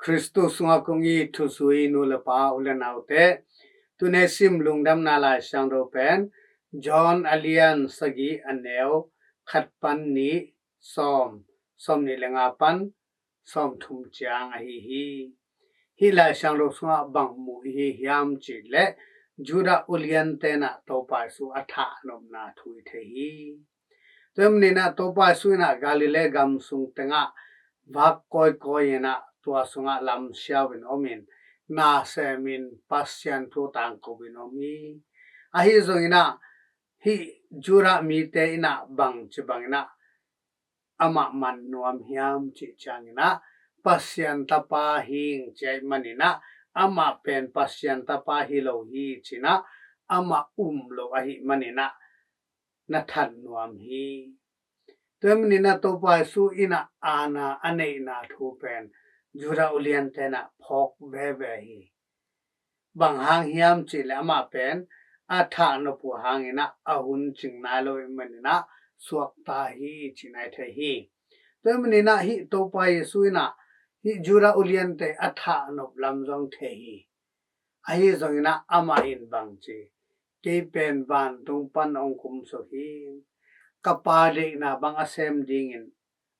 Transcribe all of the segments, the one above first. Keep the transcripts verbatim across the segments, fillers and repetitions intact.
Khristu sungah kong it thuzui nu le pa, u le naute, tuni sim lungdamna Lai Siangtho pen John a lian sagih, a neu khat pan nih, sawm, sawm nih le nga pan sawm thum ciang ahi hi. Hih Lai Siangtho sungah bang mu i hi hiam cih leh, Judah uliante in ah Topa Jesu a thah nopna thu i thei hi. Tua ahih manin ah Topa Jesu in ah Galilee gam sung tengah vak kawikawi in ah tua sungah lamsiau in om in, na sem in, Pasian thu tangko in om hi. Ahi zongin ah hih Judah mite in ah bangci bangin ah amah man nuam hiam cih ciangin ah, Pasian Tapa hi ing ci ahih manin ah, amah pen Pasian Tapa hi lo hi ci-in ah, amah um lo ahih manin ah na that nuam hi. Tua ahih manin ah Topa Jesu in ah aana a neihna thu pen Judah uliante in ah phawk veve hi. Bang hang hiam cih leh amah pen a thah nop uh hangin ah a hun cing nai lo ahih manin ah suakta hi cih na i thei hi. Tua ahih manin ah hih Topa Jesu in ah hih Judah uliante a thah nop lam zong thei hi. Ahi zongin ah amah in bangci, kei pen vantung pan hong kumsuk hi, ka Pa deihna bang a sem dingin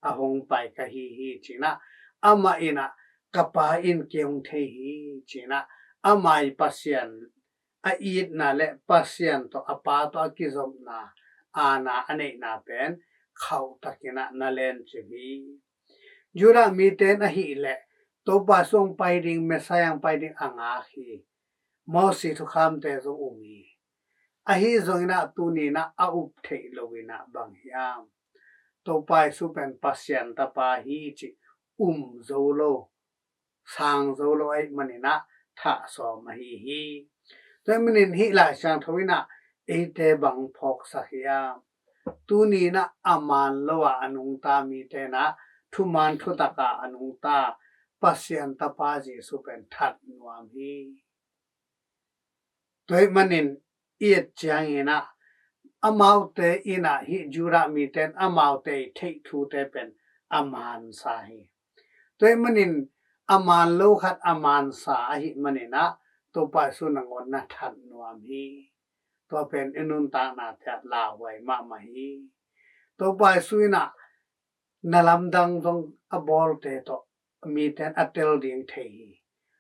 a hong pai ka hi hi ci-in ah, amah in ah ka Pa in kei hong thei hi ci-in ah, amah i Pasian a itna le Pasian tawh, a Pa tawh a kizopna, aana a neihna pen khauhtakin ah na lencip hi. Judah mite in ahih leh Topa Jesu hong pai ding, Messiah hong pai ding a ngak hi. Mosi thukhamte zong um hi. Ahi zongin ah tuni in ah a up theih lo in ah bang hiam, Topa Jesu pen Pasian Tapa hi cih um zo lo, sang zo lo ahih manin ah thah sawm ahi hi. Tua ahih manin hih Lai Siangtho in ah eite bang phawksak hiam? Tuni in ah a maan lo a a nungta mite in ah, thuman thutak a a nungta Pasian Tapa Jesu pen that nuam hi. Tua ahih manin i et ciangin ah, amaute in ah, hih Judah mite in amaute i theih thute pen a mansa hi. Tua ahih manin a maan lo khat a mansa ahih manin ah, Topa Jesu nangawn na that nuam hi. Tua pen i nuntaknate ah lauhuai mahmah hi. Topa Jesu in ah na lamdang zong a bawlte tawh mite in a tel ding thei hi.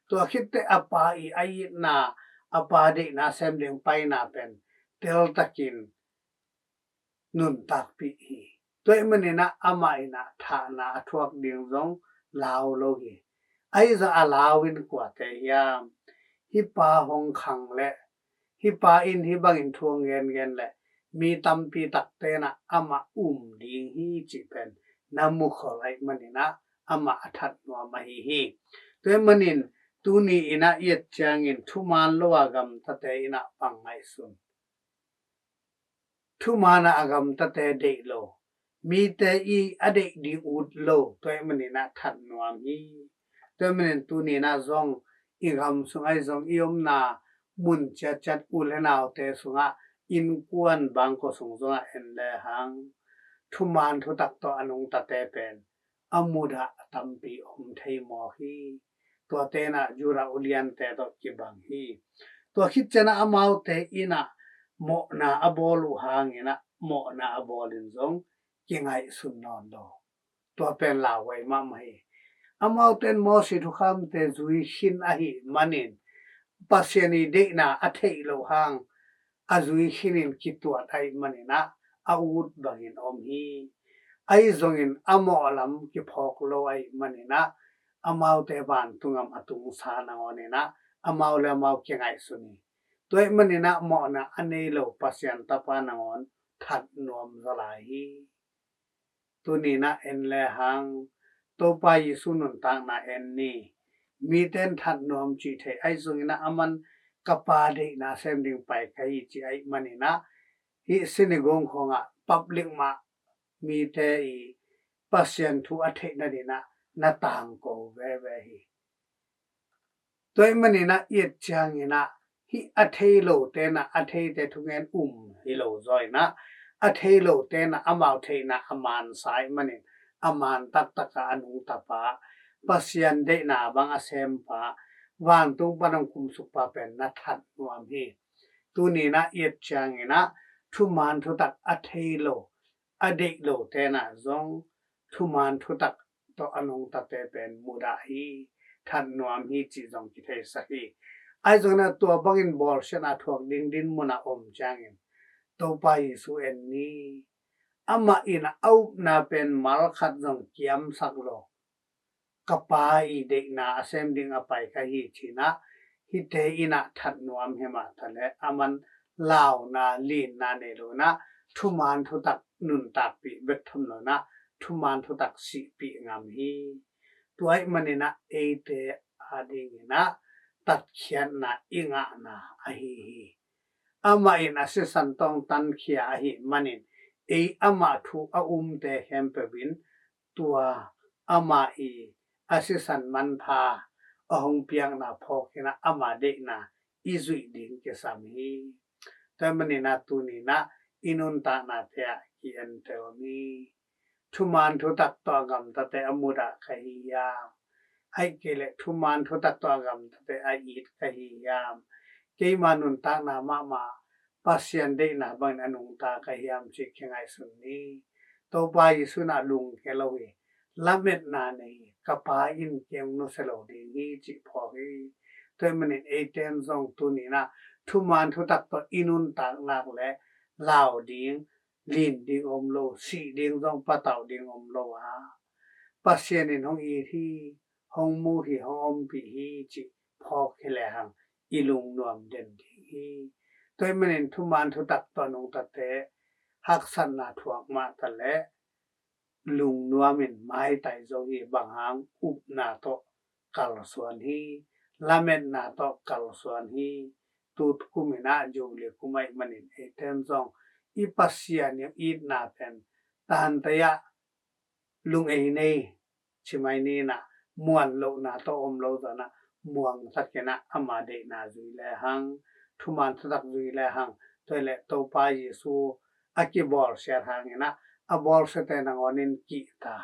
Tua khit teh a Pa i a itna, a Pa deihna sem ding paina pen teltakin nuntakpih hi. Tua ahih manin ah amah in ah thahna a thuak ding zong lau lo hi. Ahi zong a lau in kuate hiam? Hih pa hong khang leh, hih pa in hih bangin thu hong gengen leh, mi tampi takte in ah amah um ding hi cih pen na mukhol ahih manin ah amah a that nuam ahi hi. Tua ahih manin tuni in ah i et ciangin thuman lo a gamtate in ah bang ngaihsun? Thuman a a gamtate deih lo, mite i a deih ding ut lo, tua ahih manin ah that nuam hi. Tua ahih manin tuni in ah zong i gam sung ahi zong, i omna mun ciatciat u le naute sungah, innkuan bangkua sung zongah en lehang, thuman thutak tawh a nungtate pen a mudah tampi om thei mawk hi. Tuate in ah Judah uliante tawh kibang hi. Tua khit ciangin ah amaute in ah mawhna a bawl uh hangin ah mawhna a bawl in zong kingaihsun nawn lo. Tua pen lauhuai mahmah hi. Amaute in Mosi thukhamte zui khin ahih manin, Pasian i deihna a theih loh hang a zui khinin kituat ahih manin ah a ut bangin om hi. Ahi zongin a mawh lam kiphawk lo ahih manin ah amaute vantung gam a tungsa nangawn in ah amau le amau kingaihsun hi. Tua ahih manin ah mawhna a nei lo Pasian Tapa nangawn that nuam zaw lai hi. Tuni in ah en lehang, Topa Jesu nuntakna en ni. Mite in that nuam cih thei, ahi zongin ah aman ka Pa deihna sem ding pai ka hi ci ahih manin ah, hih synagogue khawngah, public mah mite i Pasian thu a theih nadingin ah na tangko veve hi. Tua ahih manin ah i et ciangin ah, hih a thei lote in ah a theite thungen um hi lo zaw in ah, a thei lote in ah amau theihna a mansa ahih manin, a man taktak a a nungta pa Pasian deihna bang a sempa, vantung pan hong kumsukpa pen na that nuam hi. Tuni in ah i et ciangin ah thuman thutak a thei lo, a deih lo te in ah zong thuman thutak tawh a nungtate pen mudah hi, that nuam hi cih zong kitheisak hi. Ahi zongin ah tua bangin bawlsiatna thuak ding dinmun ah om ciangin Topa Jesu en ni. Amah in a upna pen mal khat zong kiamsak lo, ka Pa i deihna a sem ding a pai ka hi ci-in ah, hihte in ah that nuam hi mah ta leh, aman launa, linna nei lo in ah, thuman thutak nuntakpih bek tham lo in ah, thuman thutak sihpih ngam hi. Tua ahih manin ah eite adingin ah tatkhiatna i ngahna ahi hi. Amah in a sisan tawh hong tankhia ahih manin, ei amah thu a umte khempeuh in tua amah i a sisan manpha a hong piakna phawkin ah ama deihna i zuih ding kisam hi. Tua ahih manin ah tuni in ah i nuntaknate ah ki-entel ni. Thuman thutak tawh a gamtate a mudah ka hi hiam? Ahih kei leh thuman thutak tawh a gamtate a it ka hi hiam? Keima nuntakna mahmah Pasian deihna bangin a nungta ka hiam cih kingaihsun ni. Topa Jesu in ah lungkia lo hi. Lametna nei hi. Ka Pa in kei hong nusia lo ding hi cih phawk hi. Tua ahih manin eite in zong tuni in ah thuman thutak tawh i nuntak nak leh lau ding, lin ding om lo, sih ding zong patauh ding om lo a, Pasian in hong it hi, hong mu hi, hong ompih hi cih phawk hi lehang i lungnuam den ding hi. Tua ahih manin thuman thutak tawh nungtate haksatna thuak mah ta leh lungnuam in maitai zo hi. Bang hang? Upna tawh kalsuan hi, lametna tawh kalsuan hi. Tu kum in ah Jubilee kum ahih manin eite in zong i Pasian i itna pen tante ah lung ei nei, ci mai ni in ah, muan lohna tawh om lo zaw in ah, muang takin ah ama deihna zui lehang, thuman thutak zui lehang, tua leh Topa Jesu a kibawlsiat hangin ah a bawlsiate nangawn in kihta.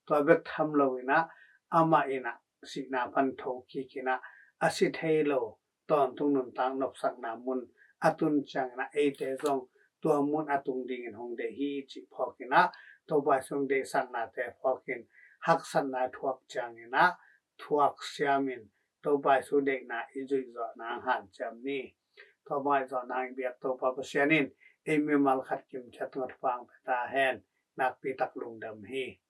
Tua bek tham lo in ah amah in ah sihna pan thokik in ah a si thei lo tawntung nuntak nopsakna mun a tun ciangin ah eite zong tua mun a tung dingin hong deih hi cih phawkin ah, Topa Jesu hong deihsaknate phawkin haksatna thuak ciangin ah thuak siamin Topa Jesu deihna i zuih zawh nang hanciam ni. Tua bang i zawh nang i biak Topa Pasian in ei mimal khat kimciat ngat pang pia ta hen. Nakpi tak lungdam hi.